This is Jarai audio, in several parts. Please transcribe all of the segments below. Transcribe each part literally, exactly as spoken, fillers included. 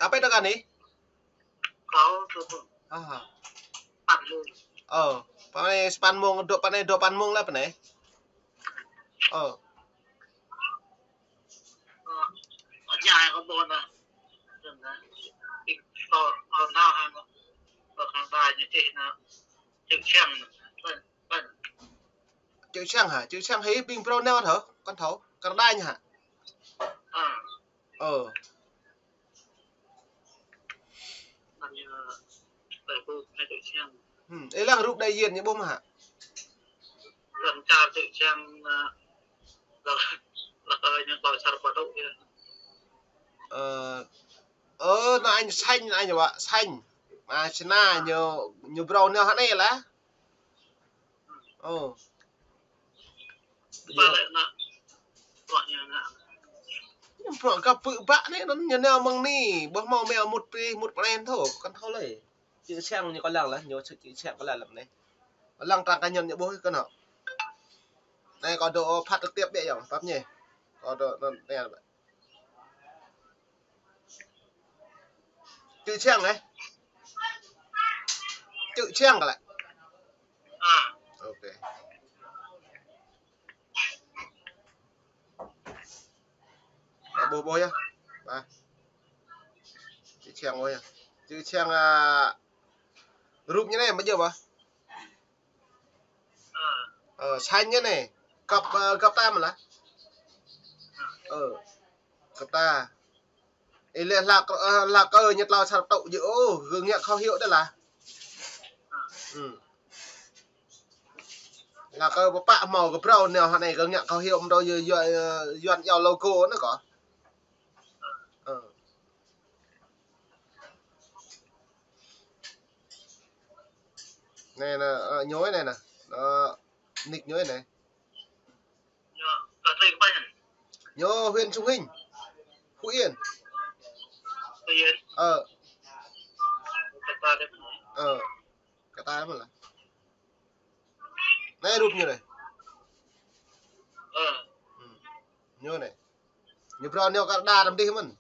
Apa itu kan nih? Kâo, tuh, tuh. Aha. Păn mông. Ơ, pă anai sapăn mông, dua păn anai, dua păn mông lah pă anai. Ơ. Ơ, ơ, nhà có buôn à? Đừng hả? Đi, có, có nào hả? Có khán giả như thế nào? Chịu xem. Vâng, vâng. Chịu xem hả? Chịu xem hả? Ih ƀing phrâo nao hả? Kăn thâo. Kar đa ñu hả? À. Ơ. Ơ, ih lăng rup đại diện ñu ƀuh mơ̆ hă? Lăng čar Triệu Giang, ơ, lăng, lăng, ơ, ñu ƀuh čar Patu yơh. Ơ, ơ, anŭn anh Xanh, anh Wa Xanh. Mă čơna ñu, ñu phrâo nao hă anai lah. Ơ. Bruă găp pơbă anai anŭn ñu nao mơ̆ng anai, ƀuh hmâo mơ̆ mŭt pơ, mŭt pơ anai thâo, kăn thâo lơi. Chữ Siang ñu kâo lăng lah, ñu chữ Siang kâo lăng lăm anai. Kâo lăng trang cá nhân ñu ƀuh kơ anŭn. Anai kâo dŏ phát trực tiếp biă yơh, pap ñu. Kâo dŏ anŭn anai. Chữ Siang anai. Chữ Siang kơ lĕ. Ok. Ơ, ƀuh, ƀuh yơh. Ba. Chữ Siang ƀuh yơh. Chữ Siang, a, rup ñu anai mă djơ̆ ƀă. Ơ, Xanh ñu anai. Găp, ơ, găp ta mơ̆ lah. Ơ, găp ta. Ih lĕ hla kơ, ơ, hla kơ ñu tlao čar Patu djơ̆ ôh, gơ̆ ngă khẩu hiệu đơi lah. Hm. Hla kơ pơpă hmâo kơ phrâo nao hă anai gơ̆ ngă khẩu hiệu mơ̆ dŏ yua, yua, ơ, Yuan iâu logo anŭn kâo. Ơ. Anai, anai, ơ, ñu anai, anai. Ơ, nick ñu anai. Ñu huyện Sông Hinh, Phú Yên. Ơ. Ơ, kơ ta mơ̆ lah. Anai rup ñu anai. Ơ. Hm. Ñu anai. Ñu phrâo nao kar đa tăm dih mơ̆n.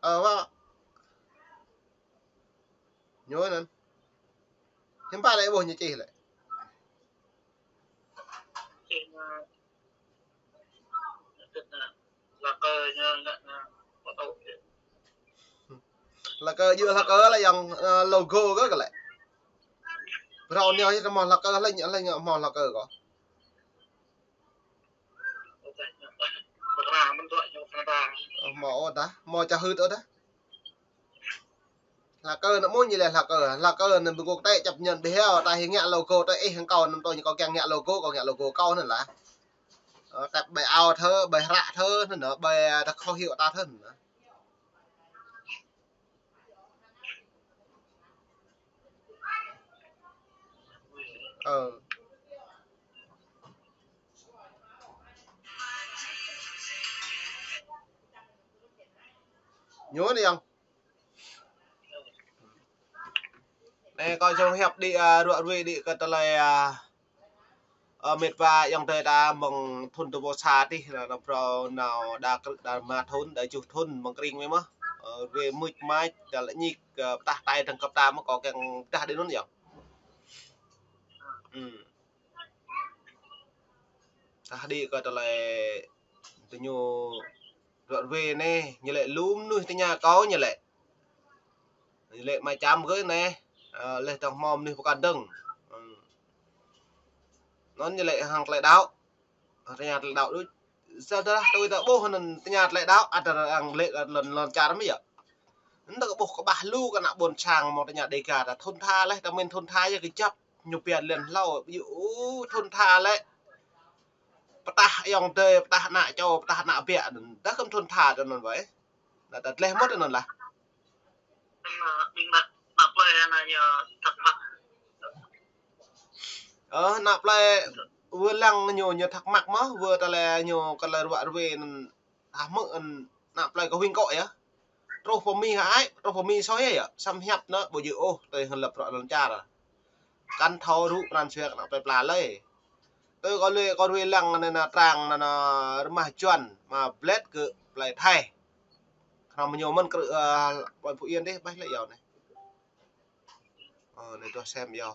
Ơ, wa. Ñu anŭn. Hiư̆m pă lĕ ƀuh ñu čih lĕ. Hla kơ djơ̆ hla kơ lah yang, ơ, logo kơ kơ lĕ. Phrâo nao yơh hmâo hla kơ lah, lah hmâo hla kơ kâo. Ơ, hmâo ôh dah, hmâo čah hưt ôh dah. Hla kơ anŭn mơ̆n ñu lĕ hla kơ. Hla kơ anŭn ƀing quốc tế chấp nhận ƀiă, ta hĭ ngă logo ta ih hăng kâo anŭn tui ñu kâo kiăng ngă logo, kâo ngă logo kâo anŭn lah. Ơ, tep ƀơi ao thơ, ƀơi hră thơ anŭn, ƀơi ta khẩu hiệu ta thơ anŭn. Ơ. Ñu anai yang. Anai kâo jơ̆ng hiăp đĭ, a, ruă ruê đĭ kơ tơlơi, a, ơ, mĕt wa ayŏng adơi ta mơ̆ng thŭn dua rơbâo sa tih, anŭn phrâo nao đa krư̆ đa rơma thŭn, đa tơjuh thŭn mơ̆ng krĭng mơ̆. Ơ, ruê mưč mač, ta lĕ ñik, ơ, pơtah tai dơ̆ng găp ta mơ̆ kâo kiăng pơtah đĭ anŭn yơh. Hm. Pơtah đĭ kơ tơlơi tơ ñu ruă ruê anai, ñu lĕ lu mơnuih tơña kâo ñu lĕ. Ñu lĕ mă čăm gơ̆ anai, ơ, leh tơ̆ng hmâo mơnuih pơkŏn dơ̆ng. Hm. Anŭn ñu lĕ hăng tơlơi đaŏ. Tơña tơlơi đaŏ đôč. Sa dah tui ta ƀuh anŭn tơña tơlơi đaŏ, ăt arăng lĕ lŏn, lŏn čar mơ̆ yơh. Anŭn ta kơ ƀuh kơƀah lu kơ ană ƀôn sang hmâo tơña Dega ta thŭn tha leh, ta mĭn thŭn tha yơh kơjăp. Ñu pia lĕ hlâo, ƀu ôh thŭn tha lĕ. Pơtah ayŏng adơi, pơtah ană čô, pơtah ană biă anŭn. Dah kơ̆m thŭn tha tơ anŭn wai. Anŭn ta tleh mơ̆t anŭn lah. Ơ, ană plei wơ̆t lăng ñu, ñu thắc mắc mơ̆, wơ̆t tơlơi ñu kơ tơlơi ruă ruê anŭn. Tah mơ̆ anŭn ană plei kơ huĭ kŏ yơh. Truh pơ Mi hă ai, truh pơ Mi soi yơh. Samơ̆ hiăp anŭn ƀu djơ̆ ôh, tui hăng lăp ruă lŏn čar. Kăn thâo rŭ pran jua kơ ană plei pla lơi. Tơ kâo lĕ kâo ruai lăng anai nă trang anai nă rơmah Yuan mă blĕt kơ plơi Thái. Kơnơ̆ng mơ̆ ñu mơ̆n krư̆, ơ, ƀơi Phú Yên dih, ƀai lĕ yua anai. Ơ, anai tuh sem yua.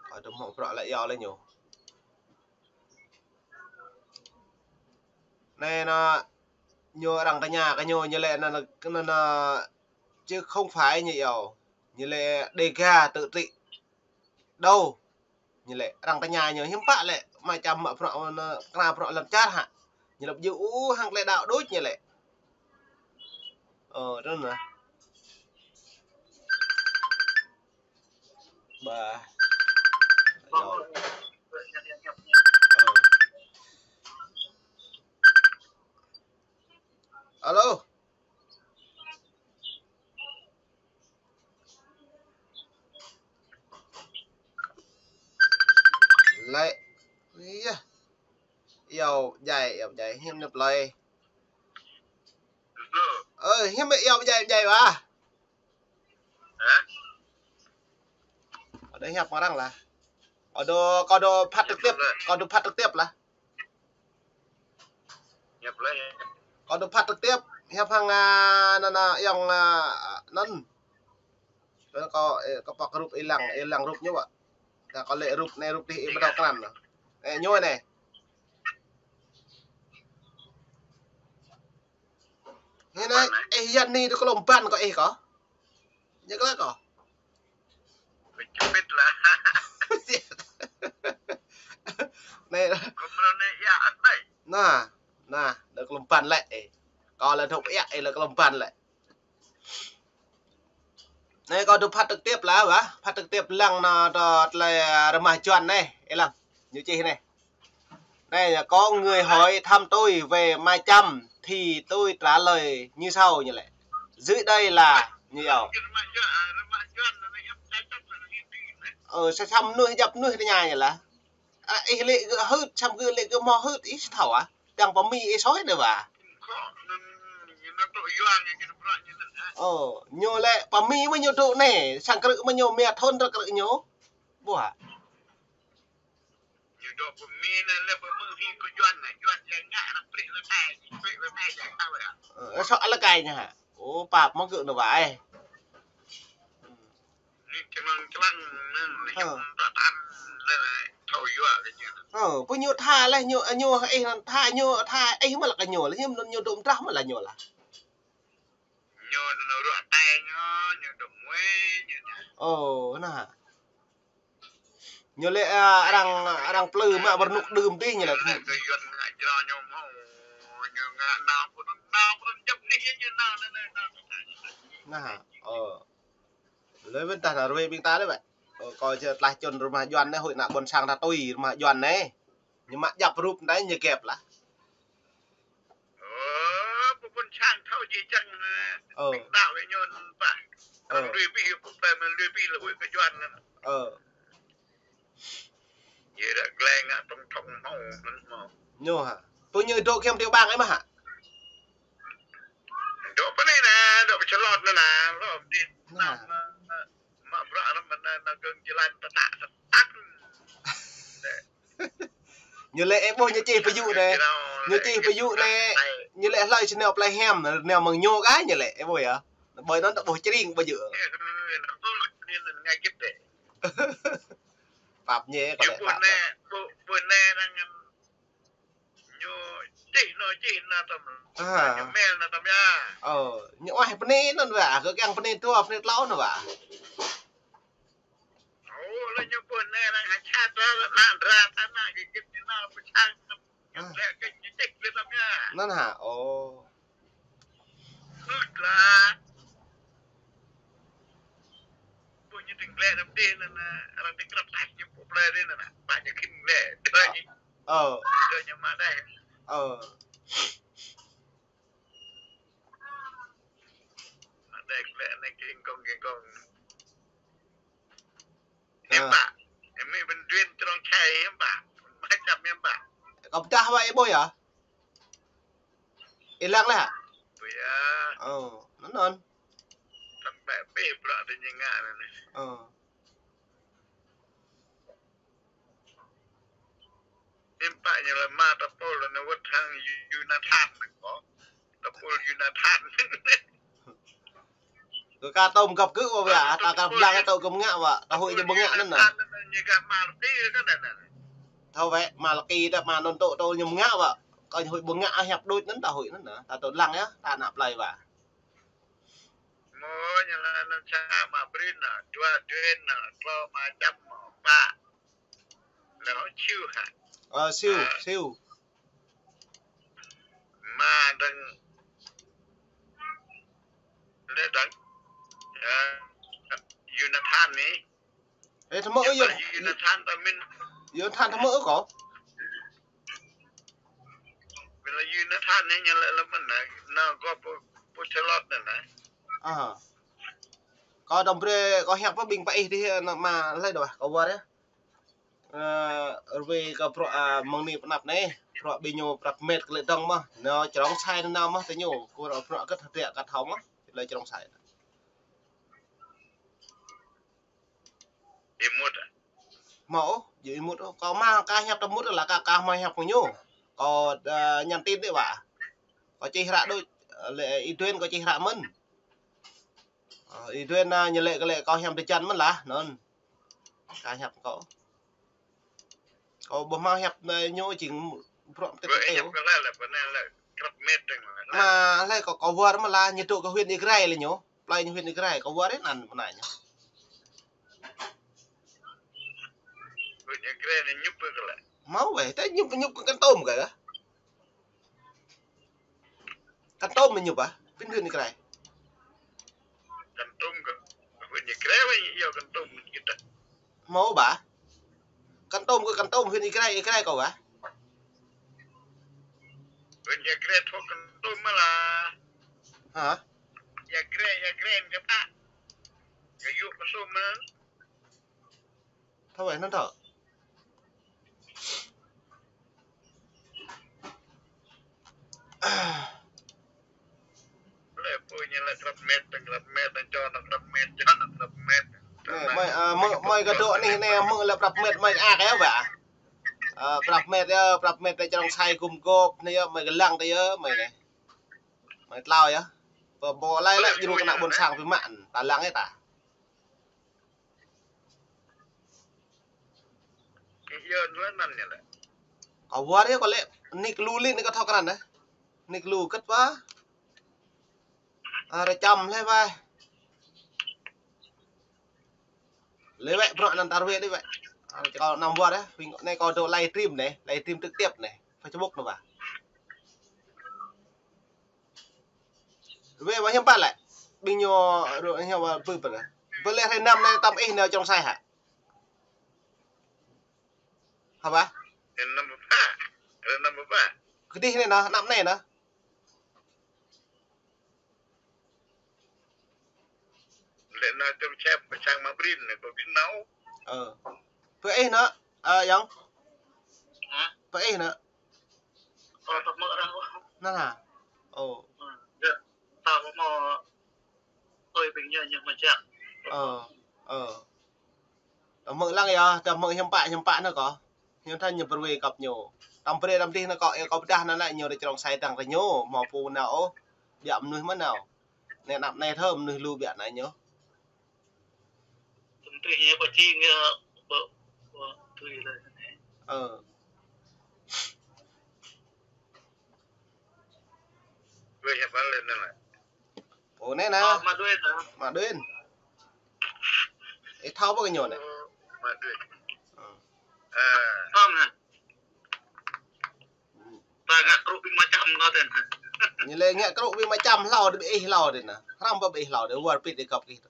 Kâo tơ hmâo prăk lĕ yua lĕ ñu. Anai nă, ñu arăng tơña kơ ñu, ñu lĕ nă, nă, nă, nă, chứ không phải ñu yua. Ñu lĕ Dega tự trị đâu. Ñu lĕ arăng tơña ñu hiư̆m pă lĕ, mă čăm mă prăk, nă, kơnang prăk lăm čar hă. Ñu lĕ ƀu djơ̆ ôh hăng tơlơi đaŏ đôč ñu lĕ. Ơ, tơ nă. Ba. Alo. Alo. Lĕ. Yah. Yua djai, yua djai, hiư̆m nao plơi. Ơ, hiư̆m yua djai, djai wa. Hă? Ơ, đe hiăp arăng lah. Kâo đu, kâo đu phát trực tiếp, kâo đu phát trực tiếp lah. Hiăp lah. Kâo đu phát trực tiếp, hiăp hăng, a, nă, nă, yŏng, a, anŭn. Kâo, ơ, kâo pŏk rup ih lăng, ih lăng rup ñu wă. Kâo lĕ rup anai rup dih ih ƀu thâo krăn. Ơ, ñu anai. Anai, ih Yan Ni tơ klôm ban kơ ih kơ. Ñu kơ kơ. Kơ čepit lah. Anai. Kơ mrô anai yă ăt dai. Nă, nă, tơ klôm ban lĕ ih. Kâo lĕ thâo yă ih tơ klôm ban lĕ. Anai kâo đu phát trực tiếp lah, wă. Phát trực tiếp lăng nă tơ tơlơi, a, rơmah Yuan anai, ih lăng. Ñu čih anai. Anai, có người hỏi thăm tôi về Mai Chăm thì tôi trả lời như sau ñu lĕ. Dưới đây là ñu yua. Ơ, sa čăm mơnuih djăp mơnuih tơña ñu lah. A, ih lĕ gơ̆ hưt, čăm gơ̆ lĕ gơ̆ hmâo hưt, ih či thâo ah. Đang pơ Mi ih soi đe wa. Ơ, ñu lĕ pơ Mi mơ̆ ñu dŏ anai, sang krư̆ mơ̆ ñu mia thun ră krư̆ ñu. Ƀuh ah. Ñu dŏ pơ Mi anai lĕ pơ Mi kơ Yuan anai, Yuan yang ngă ană prĕ lĕ Thai, prĕ lĕ Thai yang tao ya. Ơ, sŏ ala kai ñu hă. Ơ, pap mơ̆ gơ̆ nao wa ih. Anai čơlăng čơlăng anai, anai hiăp ta tan lĕ thâo yua kơ ñu. Ơ, pơ ñu tha lĕ ñu, ñu ih năn tha ñu tha ih mơ̆ lah kơ ñu lĕ ñu, ñu dŏ mơdrah mơ̆ lah ñu lah. Ñu năn ruă tai ñu, ñu dŏ mui ñu nă. Ơ, nă. Ñu lĕ, a, arăng, arăng plư mă bơrnŭk đưm dih ñu lĕ. Lĕ kơ Yuan ngă jrao ñu mơ̆, ñu ngă nao pơ anŭn, nao pơ anŭn jăp anih ñu nao, nao, nao, nao. Nă, ơ. Lơi ƀing ta nă ruai ƀing ta lĕ bĕ. Ơ, kâo či tlaih čun rơmah Yuan anai, huĭ ană ƀôn sang ta tui rơmah Yuan anai. Ñu mă djăp rup anai ñu gĕp lah. Ơ, pơ ƀôn sang thâo či čang, ơ, ƀing đaŏ wĕ ñu pă. Ơ. Lui ƀing, pơ plơi mơ̆ lui ƀing lĕ huĭ kơ Yuan anŭn. Ơ. Yua dah glai ngă tổng thống hmâo, anŭn hmâo. Ñu hă. Pơ ñu dŏ kiăng tiểu bang ih mơ̆ hă. Dŏ pơ anai nă, dŏ pơ Čơlŏt anai nă, lŏm dih. Nă. Mă bruă răm mơ̆n nă, nă gơ̆ng jơlan tơtă tơtă. Ñu lĕ ih ƀuh ñu čih pơyŭ anai. Ñu čih pơyŭ anai. Ñu lĕ hlơi či nao plơi hiam, nao mơ̆ng ñu kah ñu lĕ ih ƀuh yơh. Ƀơi anŭn ta ƀuh čring ƀu djơ̆. Pap ñu kơ lĕ pap. Ñu čih nao čih nao tăm. Ñu mail nao tăm ya. Ơ, ñu oai pơni anŭn wa, kơ kiăng pơni dua, pơni klâo anŭn wa. Ơ, lĕ ñu pơni nao hă ča ta, nao dra ta, nao kơ git nao pơčang. Ñu lĕ kơ ñu čih lĕ tăm ya. Anŭn hă, ơ. Hưt lah. Ƀuh ñu tơ̆ng gleh đăm dih anŭn, arăng tơkrăp taih ñu pô plơi dih anŭn, ƀă ñu khĭn gleh. Dơi ñu. Ơ. Dơi ñu mă đeh. Ơ. Mă đeh gleh anai kơ̆ng kơ̆ng kơ̆ng kơ̆ng. Hiư̆m pă. Ơ. Ih mĭn ƀing duyên trong chai hiư̆m pă. Mă čăm hiư̆m pă. Kâo pơdah wa ih ƀuh yơh. Ih lăng lĕ hă? Ƀuh yơh. Ơ, anŭn anŭn. Tăm bĕ pih bruă tơ ñu ngă anai. Ơ. Hiư̆m pă ñu lĕ mă tơpul anŭn wơ̆t hăng Yônathan anŭn kơ. Tơpul Yônathan. Kơ ka tôm găp gơ̆ wă wă, ta ka blang ta kơ mơngă wă, ta huĭ ñu mơngă anŭn nă. Yônathan anŭn ñu gah Malaki kơ anŭn nă. Thâo wă, Malaki ta mă anŭn tŭ tŭ ñu mơngă wă. Kơ ñu huĭ mơngă hiăp đôč anŭn ta huĭ anŭn nă. Ta tŭ lăng yơh, ta ană plơi wă. Mơ̆ ñu lĕ anŭn sa mă Brin nă, dua Duen nă, klâo mă Čăm mă pă. Lĕ Siu hă? Ơ, Siu, Siu. Mă dơ̆ng. Lĕ dơ̆ng. Ơ, Yônathan anai. Ê, tơmơ̆ ơ, Yônathan tơmĭn. Yônathan tơmơ̆ ơ kâo. Bila Yônathan anai ñu lĕ lăm mơ̆n nă, nă gơ̆ pô, pô Čêlot anŭn nă. Ơ. Kâo dŏ brơi, kâo hiăp pơ ƀing pă ih dih, nă mă lĕ dŏ, kâo wơr yơh. Ơ, rơwe kơ bruă, ơ, mơ̆ng anai pơnăp anai, bruă ƀing ñu prăp met kơ lĕ dơ̆ng mơ̆, nao črông sai nao mơ̆ tơ ñu, kơ bruă kơ hơdră kơ thâo mơ̆, lĕ črông sai. Ih mŭt ah? Hmâo, yơh ih mŭt ôh. Kâo mă ka hiăp tơ mŭt lah ka, ka hmâo hiăp kơ ñu. Kâo, ơ, nhắn tin dih wă. Kâo čih hră đôč, ơ, lĕ ih Duen kâo čih hră mơ̆n. Ơ, ih Duen, ơ, ñu lĕ kơ lĕ kâo hiam tơjăn mơ̆n lah, anŭn. Ka hiăp kâo. Kâo ƀu hmâo hiăp, ơ, ñu jing bruă tĕt tĕt. Mă lĕ kâo, kâo wơr mơ̆ lah, ñu dŏ kơ huyện Ia Grai lĕ ñu. Plơi ñu huyện Ia Grai, kâo wơr yơh anăn pơ anai ñu. Huyện Ia Grai anai ñŭp kơ lĕ. Hmâo weh, tơ ñŭp, ñŭp kơ Kon Tum kơ. Kon Tum ñu bah, pơ huyện Ia Grai. Kon Tum kơ huyện Ia Grai weh, yua Kon Tum ñu tah. Hmâo bah. Kon Tum kơ Kon Tum, huyện Ia Grai, Ia Grai kơ bah. Huyện Ia Grai thâo Kon Tum mơ̆ lah. Hă? Ia Grai, Ia Grai ñu tah. Kơ yua Kon Tum mơ̆. Thâo weh anŭn thâo. Lĕ pô ñu lĕ prăp met, prăp met, čô anŭn prăp met, čô anŭn prăp met. Nê, mơi, ơ, mơi, mơi kơ dŏ anih nê, mơi lĕ prăp met, mơi ak yơh wă. Ơ, prăp met yơh, prăp met tơ črông sai gum gôp anai yơh, mơi kơ lăng tơ yơh, mơi nê. Mơi tlao yơh. Pơ ƀô̆ lai lĕ djru kơ ană ƀôn sang pơmă, ta lăng yơh ta. Kơ yơh anŭn lĕ anăn ñu lĕ. Kâo wơr yơh kâo lĕ, nik lu lin kâo thâo krăn yơh. Nik lu kơ̆t wă. Ơ, rơčăm lĕ wă. Lĕ wă, bruă anăn tar wĕ lĕ wă. Ơ, kâo anăm wơr yơh, ƀing anai kâo dŏ live stream anai, live stream trực tiếp anai, Facebook anai wă. Wĕ wă hiư̆m pă lĕ. Ƀing ñu rŏ hiư̆m wă bưp lĕ. Bơ lĕ hrơi năm anai tăm ih nao črông sai hă? Hă bah? Hrơi năm pă. Hrơi năm pă. Kơdih anai nă, năm anai nă. Lĕ nao črông sai pơ sang mă Brin anai kâo ƀu nao. Ơ. Pơ ih nă, ơ, Yang? Hă? Pơ ih nă. Ơ, tơmơ̆ arăng. Nă hă? Ơ. Ơ, yơh. Ta ƀu hmâo tui ƀing ñu, ñu mơjăk. Ơ, ơ. Tơmơ̆ lăng yơh, tơmơ̆ hiư̆m pă, hiư̆m pă nă kâo. Hiư̆m tha ñu pơrwê kăp ñu. Tăm brơi tăm dih nă kâo, ơ, kâo pơdah nă lĕ ñu dŏ črông sai dơ̆ng tơ ñu, hmâo pô nao ôh. Biă mơnuih mơ̆ nao. Anai anăp anai thâo mơnuih lu biă nă ñu. Tui ñu pơčing ñu, ƀơ, ƀơ, tui lĕ. Ơ. Ƀơ hiăp lĕ nă. Ơ, anai nă. Ơ, mă Duen nă. Mă Duen. Ih thâo ƀơ kơ ñu anai. Ơ, mă Duen. Ơ. Ơ. Thâo nă. Ta ngă krŭ ƀing mă Čăm kơ tĕn. Ñu lĕ ngă krŭ ƀing mă Čăm hlâo dih, ƀing ih hlâo dih nă. Hrăm pơ ƀing ih hlâo dih, wơr pit dih kăp kih.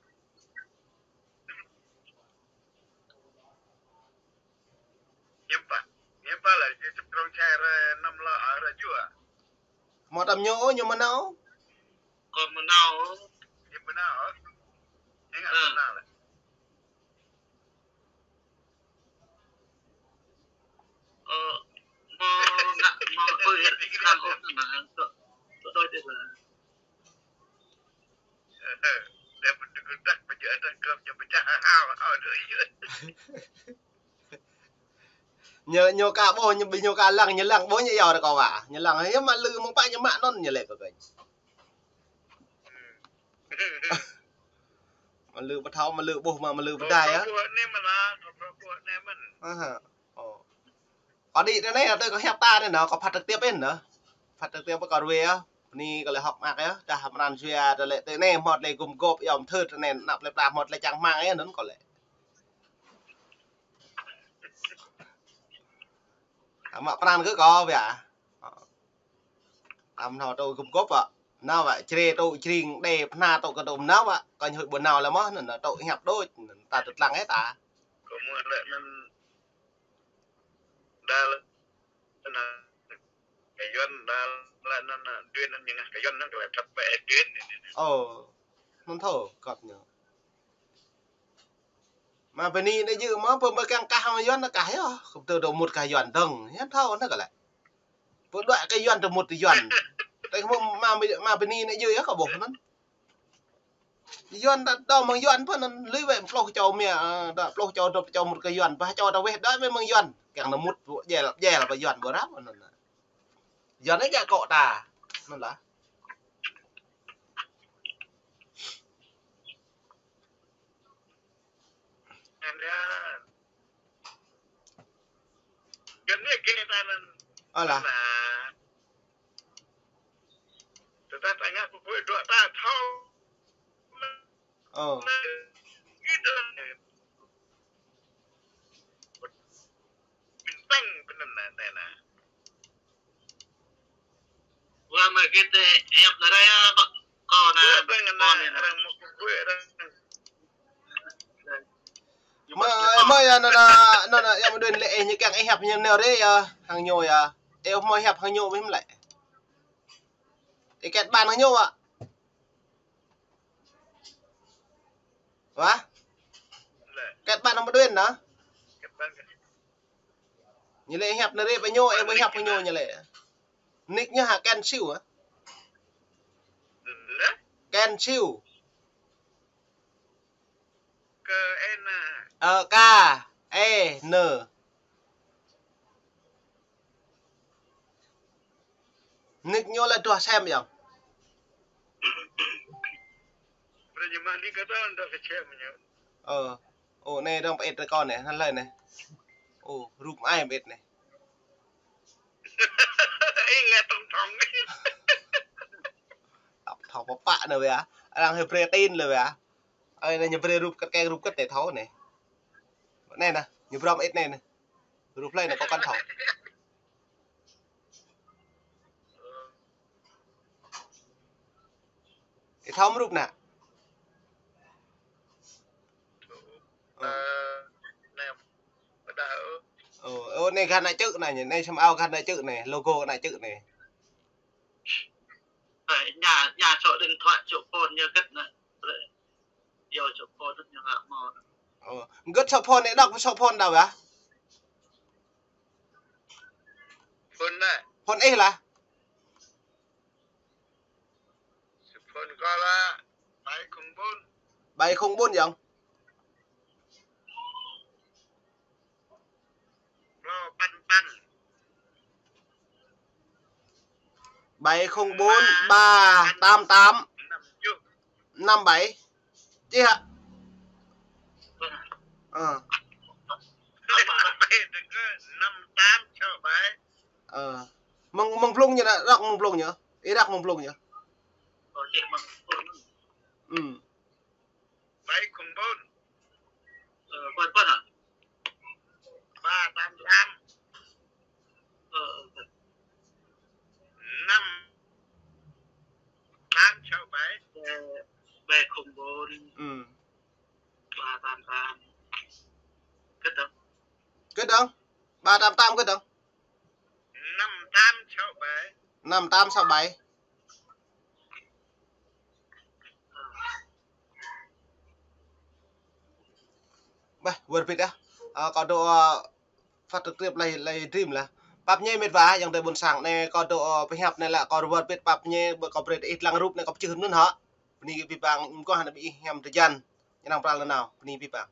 Hiư̆m pă. Hiư̆m pă lĕ, či črông sai hrơi năm lơ, hrơi juă. Hmâo tăm ñu, ñu mơnao. Kâo mơnao. Ñu mơnao. Ñu ngă mơnao lĕ. Ơ, mơ̆ ngă, mơ̆ ƀơi hĕt kang ôh nă, tơ, tơ đôč dih lah. Ơ, lĕ pơtơgơ̆ dah, pơjă dah, kơp jă pơčah hao, hao dơ̆ yơh. Ñu, ñu ka ƀuh, ñu ƀing ñu ka lăng, ñu lăng ƀuh ñu yua ră kâo wa. Ñu lăng, yơh mă lư mơ̆ng pă ñu mă anŭn ñu lĕ kơ kơ. Mă lư pơthâo, mă lư ƀuh, mă, mă lư pơdai yơh. Aha. Ơ. Kâo đĭ tơ anai, tơ kâo hiăp ta anai nă, kâo phát trực tiếp anai nă. Phát trực tiếp kâo ruai yơh. Bơni kâo lĕ hơ̆k mơak yơh. Dah mơran jua tơ lĕ tơ anai hmâo tơlơi gum gôp, yom thơ̆t tơ anai, anăp lĕ pla hmâo tơlơi čang hmang yơh, anŭn kâo lĕ. Mă pran kơ kâo biă. Tam nao tơ gum gôp ă. Nao ă, čre tơ čring đe pơhna tơ kơ tơ nao ă. Kâo ñu hơi ƀu nao lĕ mơ̆n, anŭn tơ hiăp đôč, anŭn ta tơtlang ĕ ta. Kâo mơ̆ lĕ anŭn đa lĕ anŭn kơ Yuan đa lĕ anŭn, anŭn duyên anŭn ñu ngă kơ Yuan anŭn kơ lĕ thăp bĕ duyên. Ơ, anŭn thâo, kâo ñu. Mă bơni anai jư̆ mơ̆ pơm ƀơi kiăng kah hăng Yuan kah yơh. Kơ tơ dŏ mŭt kah Yuan dơ̆ng. Yơh thâo anŭn kơ lĕ. Pơđuaĭ kơ Yuan tơ mŭt tơ Yuan. Tơ mơ̆ mă, mă bơni anai jư̆ yơh kâo ƀuh anŭn. Yuan ta dŏ mơ̆ng Yuan pơ anŭn lui wĕ pluh čô mia, ơ, dŏ pluh čô dŏ čô mŭt kơ Yuan. Pă čô ta weh dŏ wĕ mơ̆ng Yuan. Kiăng nao mŭt jel, jel pơ Yuan ƀu rap anŭn. Yuan anai jak kŏ ta. Anŭn lah. Alah. Ơ. Bintang benar nè, nè, nè. Wa mă kơ tơ hiăp lĕ ră yơh, ƀă kâo nă. Wa ƀing nă, ƀă kâo nă. Arăng mă kơ ƀuih arăng. Mă, mă yơh nă, nă, nă, nă, yơh mă đuaĭ lĕ ih ñu kiăng ih hiăp ñu nao rê yơh, hăng ñu yơh. Ih mă hiăp hăng ñu mơ̆n lĕ. Ih kĕt ƀan hăng ñu ă. Wa? Kĕt ƀan hăng mă đuaĭ nă. Ñu lĕ hiăp nă rê ƀă ñu, ih mă hiăp hăng ñu ñu lĕ. Nick ñu hă Ken Siu ă? Ken Siu. K E N. Ơ, K E N. Nick ñu lĕ duah sem yơh. Brơi ñu mă nick kơ tơl duah kơ sem ñu. Ơ. Ơ, anai dơ̆ng pơit tơ kâo anai, hăng lơi anai. Ơ, rup ai pơit anai. Ih ngă tổng thống. Tổng thống pơpă anai wĕ. Arăng hơi brơi tin lơi wĕ. Ơi, anai ñu brơi rup kơt keng rup kơt anai thâo anai. Anai nă, ñu brơi pơit anai nă. Rup lơi anai kâo kăn thâo. Ih thâo mơ̆ rup nă? Ơ. Ơ, ơ, anai gah ană čư̆ anai, anai sem ao gah ană čư̆ anai, logo ană čư̆ anai. Ơ, ñu, ñu số điện thoại, số phone ñu kĕt nă. Yua số phone ñu ngă mơ̆. Ơ, gĕt số phone anai đŏk số phone đaŏ yơh? Phone anai. Phone ih lah? Phone kâo lah bảy không bốn. Bảy không bốn yơh. Lô păn păn. Bảy không bốn ba tám tám năm bảy. Čih hă? Ơ. Năm tám sáu bảy. Ơ. Mơ̆ng, mơ̆ng blung ñu nă, răk mơ̆ng blung ñu. Ih răk mơ̆ng blung ñu. Ơ, čih mơ̆ng blung. Ừm. Bảy không bốn. Ơ, păn păn hă? Ba tám tám. Ơ, ơ, ơ. Năm tám sáu bảy. Ơ, bảy không bốn. Ừm. Ba tám tám. Kĕt đŏng. Kĕt đŏng. Ba tám tám kĕt đŏng. Năm tám sáu bảy. Năm tám sáu bảy. Bah, wơr bĭt ah. Ơ, kâo dŏ, ơ, phát trực tiếp lĕ, lĕ dream lah. Pap ñe mĕt wa, ayŏng adơi ƀôn sang anai, kâo dŏ, ơ, pơhiăp anai lah, kâo wơr bĭt pap ñe, ƀơi kâo brơi tơ ih lăng rup anai kâo pơčeh anŭn hă. Bơni kơ abih bang, mơguah anai ƀing ih hiam tơjan. Ñu năng pral nanao, bơni abih bang.